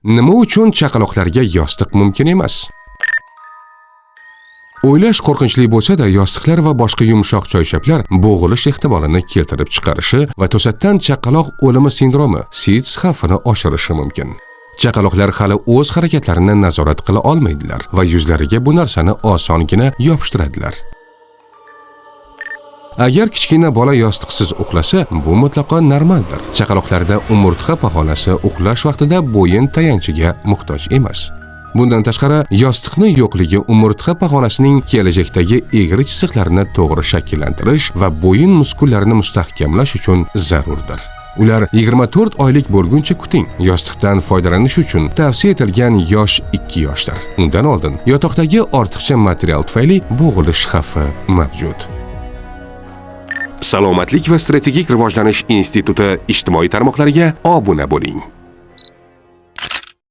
Nima uchun chaqaloqlarga yostiq mumkin emas? O'ylash qo'rqinchli bo'lsa-da, yostiqlar va boshqa yumshoq choyshablar bo'g'ilish ehtimolini keltirib chiqarishi va to'satdan chaqaloq o'limi sindromi SIDS xavfini oshirishi mumkin. Chaqaloqlar hali o'z harakatlarini nazorat qila olmaydilar va yuzlariga bu narsani osongina yopishtiradilar. Agar kichkina bola yostiqsiz uxlasa, bu mutlaqo normaldir. Chaqaloqlarda umurtqa pog'onasi uxlash vaqtida bo'yin tayanchiga muhtoj emas. Bundan tashqari, yostiqni yo'qligi umurtqa pog'onasining kelajakdagi egri chiziqlarini to'g'ri shakllantirish va bo'yin muskullarini mustahkamlash uchun zarurdir. Ular 24 oylik bo'lguncha kuting. Yostiqdan foydalanish uchun tavsiya etilgan yosh 2 yoshdir. Undan oldin yotoqdagi ortiqcha material tufayli bo'g'ilish xavfi mavjud. Salomatlik va strategik rivojlanish instituti ijtimoiy tarmoqlariga obuna bo'ling.